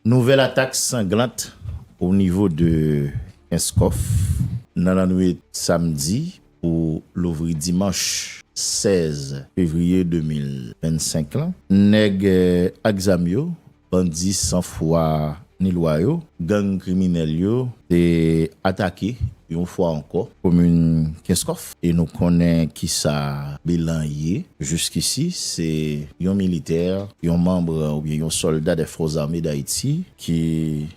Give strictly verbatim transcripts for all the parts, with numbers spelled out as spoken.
Nouvèl atak sanglant o nivo de Kenskòf nan lannwit samdi pou louvri dimanch sèz fevriye de mil vennsenk lan. Nèg, eh, ak zam yo, bandi san fwa ni lwa yo, gang kriminèl yo te atake yon fwa ankò komin Kenskòf e nou konnen kisa bilan ye. Jiskisi, se yon militè, yon manm oubyen yon sòlda des Forces Armées d'Haïti ki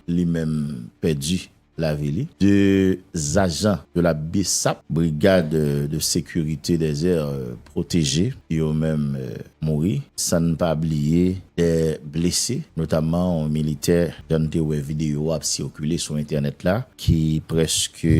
li menm pèdi lavi li. De ajan de la BSAP, Brigade de Sécurité des Aires, euh, Protégées, yo menm, euh, mouri, san n pa bliye de blese, notamman yon militè, jan n te wè videyo a ap sikile sou entènèt la, ki prèske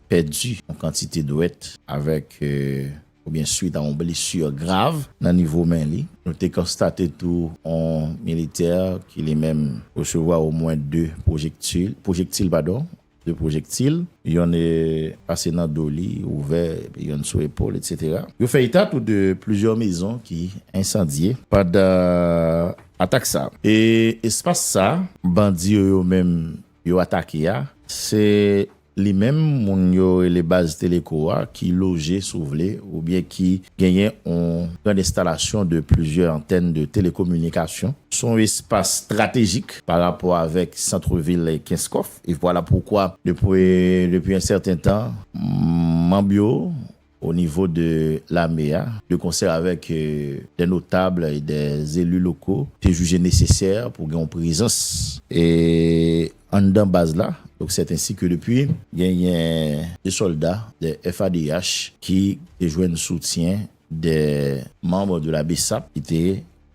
pèdi yon kantite dwèt avèk, euh, oubyen swit a yon blesi grav nan nivo men li. Nou te konstate tou yon militè ki li menm resevwa omwen de pwojektil, pwojektil, padon, de pwojektil. Yonn, eh, pase nan do li, ouvè, epi yonn sou epòl, etsetera. Yo fè eta tou de plizyè mezon ki ensandye pandan atak sa. E espas sa, bandi yo, yo menm, yo atake a, se li menm moun yo rele baz Teleko a ki loje, si w vle, oubyen ki genyen yon grann enstalasyon de plizyè antèn de telekominikasyon. Se yon espas estratejik pa rapò avèk sant vil Kenskòf. E vwala poukwa, depi, depi yon sèten tan, manm yo o nivo de lame a, de konsè avèk, euh, des notables et des élus locaux, te jije nesesè pou gen yon prezans, e, anndan baz la. Donk, sèt ensi ke depi, genyen de sòlda de F A D H ki te jwenn soutyen de manm de la BSAP ki te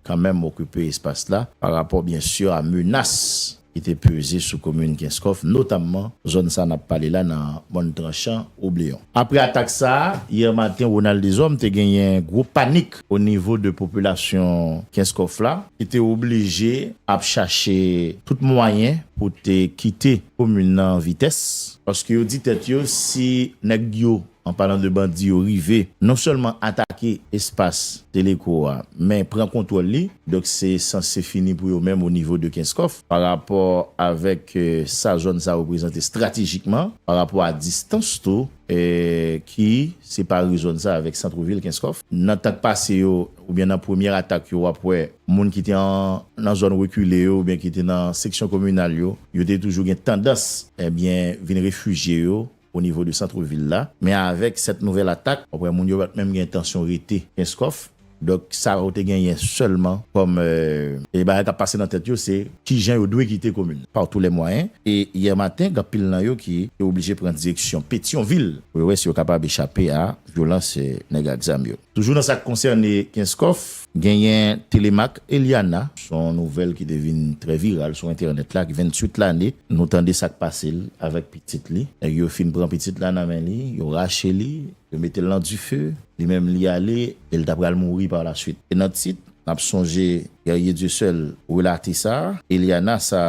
kanmenm okipe espas la, pa rapò, byen si, a menas ki te peze sou komin Kenskòf, notamman zòn sa n ap pale la nan Mòn Tranchan, Obleyon. Apre atak sa a, yè maten, Ronald Deshommes te genyen gwo panik o nivo de popilasyon Kenskòf la, ki te oblije ap chache tout mwayen pou te kite komin nan vitès, paske yo di tèt yo, si nèg yo, an palan de bandi yo, rive non sèlman atake espas Teleko a, men pran kontwòl li. Donk, se sanse fini pou yo menm o nivo de Kenskòf. Pa rapò avèk, eh, sa zòn sa reprezante estratejikman, pa rapò a distans tou, eh, ki separe zòn sa avèk sant vil Kenskòf. Nan tan k pase yo, oubyen nan premye atak yo, w ap wè moun ki te an, nan zòn rekile yo, oubyen ki te nan seksyon kominal yo, yo te toujou gen tandans, ebyen, vin refijye yo o nivo de sant vil la. Men avèk sèt nouvèl atak, w ap wè moun yo pa t menm gen entansyon rete Kenskòf. Donk, sa yo te genyen sèlman kòm, eh, e bagay k ap pase nan tèt yo, se kijan yo dwe kite komin nan, pa tou lè mwayen. E yè maten, gen anpil nan yo ki te oblije pran direksyon Petyonvil pou yo wè si yo kapab echape a vyolans, eh, nèg ak zam yo. Toujou nan sa k konsène Kenskòf, genyen Telemaque Eliana, se yon nouvèl ki te vin trè viral sou entènèt la, ki venntuit lane. Nou tande sa k pase l avèk pitit li. Nèg yo fin pran pitit la nan men li, yo rache li, yo mete l nan dife, li menm li ale, e l ta pral mouri pa la swit. E nan tit, n ap sonje Guerrier Dieuseul relate sa, Eliana sa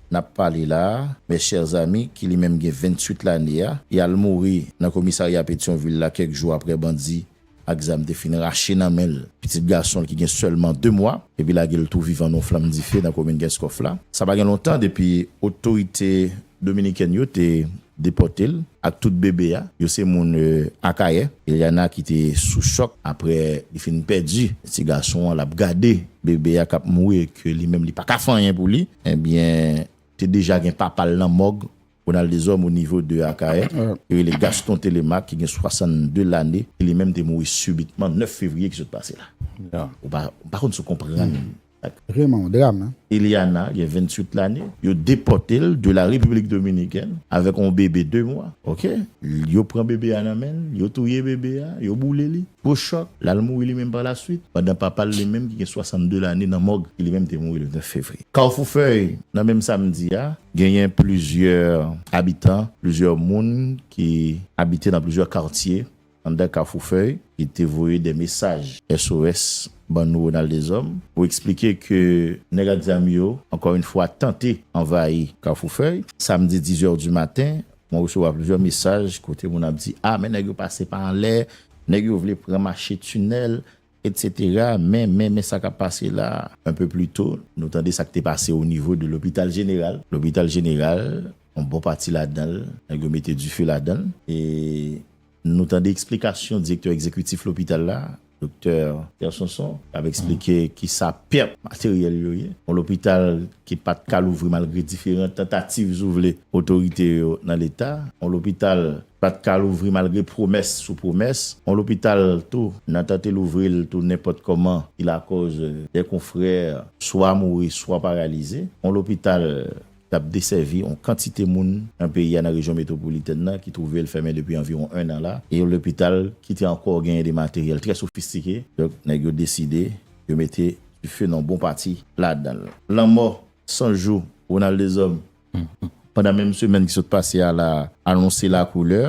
n ap pale la, mes chers amis, ki li menm gen venntuit lane a, e al mouri nan komisarya Petyonvil la kèk jou apre bandi ak zam te fin rache nan men l pitit gason l ki gen sèlman de mwa, epi lage l tou vivan nan yon flanm dife nan komin Kenskòf la. Sa pa gen lontan depi otorite dominikèn yo te depòte l ak tout bebe a. Yo se moun, eh, Akayè. Eliana ki te sou chòk apre li fin pèdi ti gason an, l ap gade bebe a k ap mouri e ke li menm li pa ka fè anyen pou li. Ebyen, te deja gen papa l nan mòg Ronald Deshommes o nivo de Akayè, ki rele Gaston Telemaque, ki gen swasanndde lane, ki li menm te mouri sibitman nèf fevriye ki sot pase la. Ou pa, ou pa konn si w konprann. Vrèman, yon dram, hein. Eliana gen venntuit lane, yo depòte l de la République Dominicaine avèk yon bebe de mwa, oke? Yo pran bebe a nan men l, yo touye bebe a, yo boule li, gwo chòk, l al mouri li menm pa la swit, pandan papa l li menm ki gen swasanndde lane nan mòg, ki li menm te mouri le nèf fevriye. Kafou Fèy, nan menm samdi a, genyen plizyè abitan, plizyè moun ki abite nan plizyè katye anndan Kafou Fèy, ki te voye de mesaj S O S ban nou Ronald Deshommes pou eksplike ke nèg ak zam yo, ankò yon fwa, tante anvayi Kafou Fèy. Samdi dizè di maten, mwen resevwa plizyè mesaj kote moun ap di, a, men nèg yo pase pa anlè, nèg yo vle pran mache tinèl, etsetera. Men, men, men sa k ap pase la, un peu plus tôt, nou tande sa k te pase o nivo de lopital jeneral. Lopital jeneral, yon bon pati ladan l, nèg yo mete dife ladan l. E nou tande eksplikasyon direktè egzekitif lopital la, Doktè Pierre Sonson, k ap eksplike ki sa pèt materyèl yo ye. Yon lopital ki pa t ka louvri malgre diferan tantativ, si w vle, otorite yo nan Leta. Yon lopital pa t ka louvri malgre pwomès sou pwomès. Yon lopital tou, nan tante louvri l tou nenpòt kòman, ki lakòz, euh, dè konfrè swa mouri, swa paralize. Yon lopital k ap desèvi yon kantite moun nan peyi a, nan rejyon metwopolitèn nan, ki twouve l fèmen depi anviwon en an la, e yon lopital ki te ankò genyen de materyèl trè sofistike. Donk, nèg yo deside, yo mete dife nan bon pati ladan l. Lanmò san jou, Ronald Dezòm, pandan menm semèn ki sot pase a la, anonse lakoulè,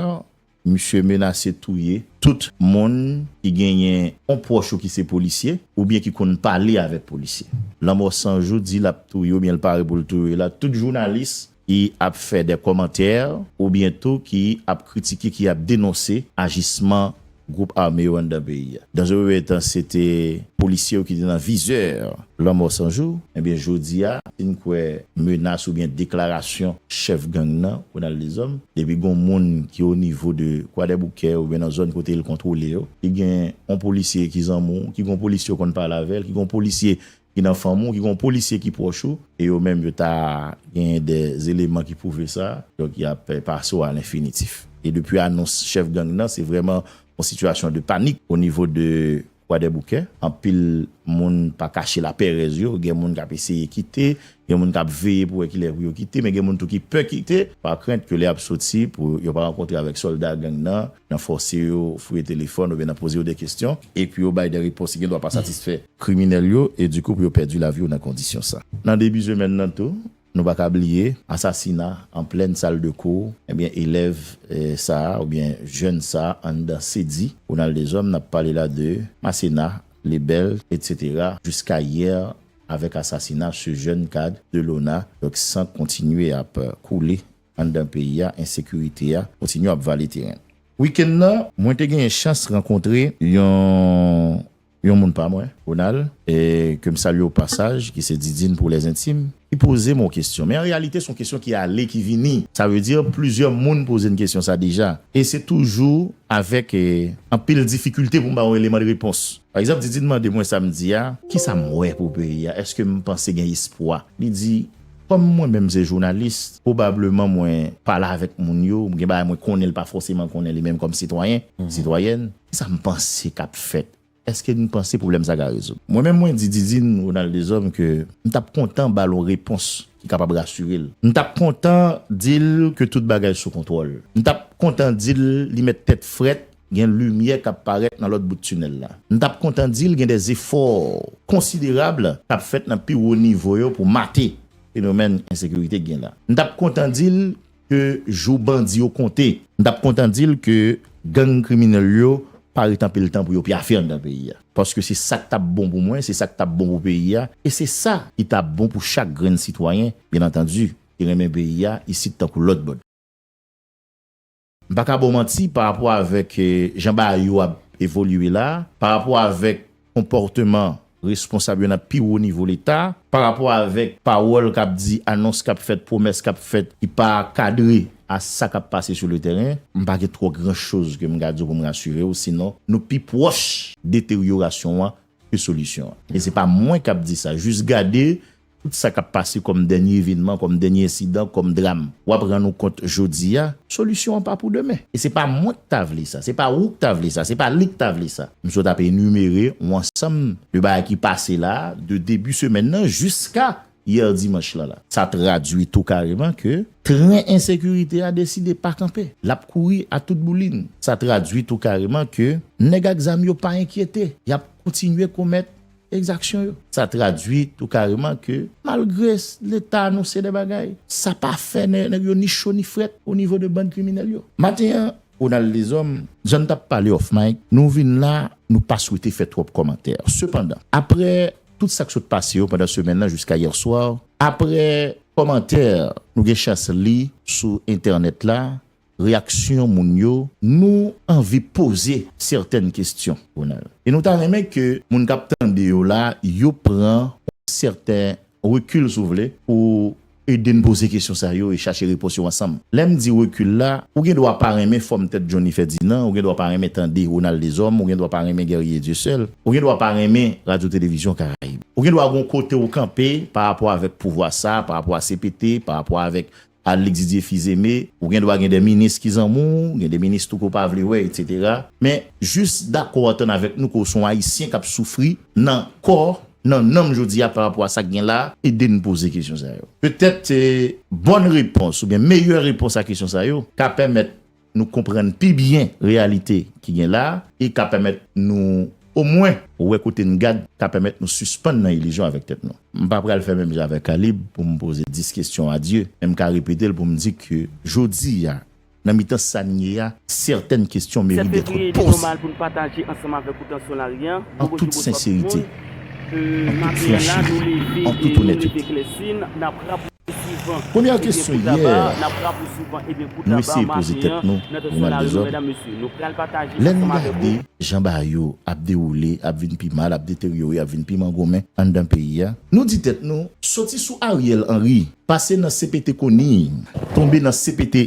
misye menase touye tout moun ki genyen yon pwòch ou ki se polisye, oubyen ki konn pale avèk polisye. Lanmò san jou di l ap touye oubyen l pare pou l touye la tout jounalis ki ap fè de kòmantè oubyen tou ki ap kritike, ki ap denonse ajisman gwoup ame yo anndan peyi a. Dans un premier temps, se te polisye yo ki te nan vizè lanmò san jou. Ebyen, jodi a, si n kwè menas oubyen deklarasyon chèf gang nan, Ronald Dezòm, depi gon moun ki o nivo de Kwadèboukè oubyen nan zòn kote l kontwole yo, ki gen yon polisye ki zanmi w, ki gon polisye w konn pale avè l, ki gon polisye ki nan fanmi w, ki gon polisye ki pwòch ou, e yo menm yo ta genyen de eleman ki pwouve sa, donk y ap, eh, pase w a lenfinitif. E depi anons chèf gang nan, se vrèman yon sitiyasyon de panik o nivo de Kwadèboukè. Anpil moun pa kache lapèrèz yo, gen moun k ap eseye kite, gen moun k ap veye pou wè kilè pou yo kite, men gen moun tou ki pè kite, pa krent ke lè y ap soti pou yo pa rankontre avèk sòlda gang nan, nan fòse yo fouye telefòn oubyen nan poze yo de kesyon, e pou yo bay de repons ki gendwa pa satisfè kriminèl yo, e dikou pou yo pèdi lavi yo nan kondisyon sa. Nan debi semèn nan tou, nou pa ka bliye asasina an plèn sal de kou, ebyen, elèv, eh, sa a, oubyen jèn sa a, anndan Sedi, Ronald Dezòm, n ap pale la de Masena, Lebèl, etsetera, jiska yè, avèk asasina ce jeune cadre de l'ONA, donk, san kontinye ap koule anndan peyi a, ensekirite a kontinye ap vale teren. Wikenn nan, mwen te genyen chans rankontre yon, yon moun pa mwen, Ronald, e ke m salye o pasaj, ki se Didine pour les intimes, ki poze m yon kesyon. Men an reyalite, se yon kesyon ki ale, ki vini. Sa vle di, plizyè moun poze m kesyon sa deja. E se toujou avèk, eh, anpil difikilte pou m ba yon eleman de repons. Pa egzanp, Didine mande mwen samdi a, kisa m wè pou peyi a? Èske m panse gen espwa? Li di, kòm mwen menm se jounalis, pwobableman mwen pale avèk moun yo, gen bagay mwen konnen, l pa fòseman konnen li menm kòm sitwayen, sitwayèn. Kisa m panse k ap fèt? Èske n panse pwoblèm sa ka rezoud? Mwen menm, mwen di Didine Ronald Dezòm ke m t ap kontan ba l yon repons ki kapab rasire l. M t ap kontan di l ke tout bagay sou kontwòl. M t ap kontan di l li mèt tèt frèt, gen limyè k ap parèt nan lòt bout tinèl la. M t ap kontan di l gen de zefò konsiderab k ap fèt nan pi wo nivo yo pou mate fenomèn ensekirite k gen la. M t ap kontan di l ke jou bandi yo konte. M t ap kontan di l ke gang kriminèl yo pa ret anpil tan pou yo pyafe anndan peyi a. Paske se sa k t ap bon pou mwen, se sa k t ap bon pou peyi a, e se sa ki t ap bon pou chak grenn sitwayen, byen antandi, ki renmen peyi a, isit tankou lòt bò. M pa ka ba w manti, pa rapò avèk, eh, jan bagay yo ap evolye la, pa rapò avèk konpòteman responsab yo nan pi wo nivo Leta, pa rapò avèk pawòl k ap di, anons k ap fèt, pwomès k ap fèt, ki pa kadre a sa k ap pase sou le teren, m pa gen twò gran choz ke m ka di w pou m rasire w, sinon nou pi pwòch deteryorasyon an ke solisyon an. E se pa mwen k ap di sa, jis gade tout sa k ap pase kòm dènye evènman, kòm dènye ensidan, kòm dram. W ap rann ou kont jodi a, solisyon an pa pou demen. E se pa mwen k ta vle sa, se pa ou k ta vle sa, se pa li k ta vle sa. M sot ap enimere yon ansanm de bagay ki pase la, de debi semèn nan jiska yè dimanch lan la. Sa tradui tou kareman ke tren ensekirite a deside pa kanpe. L ap kouri a tout boulin. Sa tradui tou kareman ke nèg ak zam yo pa enkyete. Y ap kontinye komèt egzaksyon yo. Sa tradui tou kareman ke malgre Leta anonse de bagay, sa pa fè nè-, nèg yo ni cho ni frèt o nivo de bann kriminèl yo. Maten an, Ronald Dezòm, jan n t ap pale off mic, nou vin la, nou pa swete fè twòp kòmantè. Sepandan, aprè tout sa k sot pase yo pandan semèn nan jiska yè swa, aprè kòmantè nou gen chans li sou entènèt la, reyaksyon moun yo, nou anvi poze sètèn kesyon, Ronald. E nou ta renmen ke moun k ap tande yo la, yo pran sèten rekil, si w vle, pou ede n poze kesyon sa yo e chache repons yo ansanm. Lè m di rekil la, ou gen dwa pa renmen fòm tèt Johnny Ferdinand, ou gen dwa pa renmen tande Ronald Deshommes, ou gen dwa pa renmen Guerrier Dieuseul, ou gen dwa pa renmen Radyo Televizyon Karayib. Ou gen dwa gen yon kote ou kanpe pa rapò avèk pouvwa sa, pa rapò a C P T, pa rapò avèk Alix Didier Fils-Aimé, ou gen dwa gen de minis ki zanmi w, gen de minis tou ke w pa vle wè, etsetera. Men, jis dakò antann avèk nou ke w se yon Ayisyen k ap soufri nan kò, nan nanm jodi a pa rapò a sa k gen la, ede n poze kesyon sa yo. Petèt, eh, bòn repons oubyen meyè repons a kesyon sa yo ka pèmèt nou konprann pi byen reyalite ki gen la e ka pèmèt nou omwen wè kote n gad, ka pèmèt nou sispann nan ilizyon avèk tèt nou. M pa pral fè menm jan avèk Kalib pou m poze dis kesyon a Dye, men m ka repete l pou m di ke jodi a, nan mitan sa n ye a, sètèn kesyon merit d'être poze. An tout senserite, an tout franchise, an tout onètete. Premyè kesyon yè, nou eseye poze tèt nou, Ronald Deshommes, lè n gade jan bagay yo ap dewoule, ap vin pi mal, ap deteryore, ap vin pi mangonmen anndan peyi a, nou di tèt nou, soti sou Ariel Henry, pase nan C P T Conille, tonbe nan C P T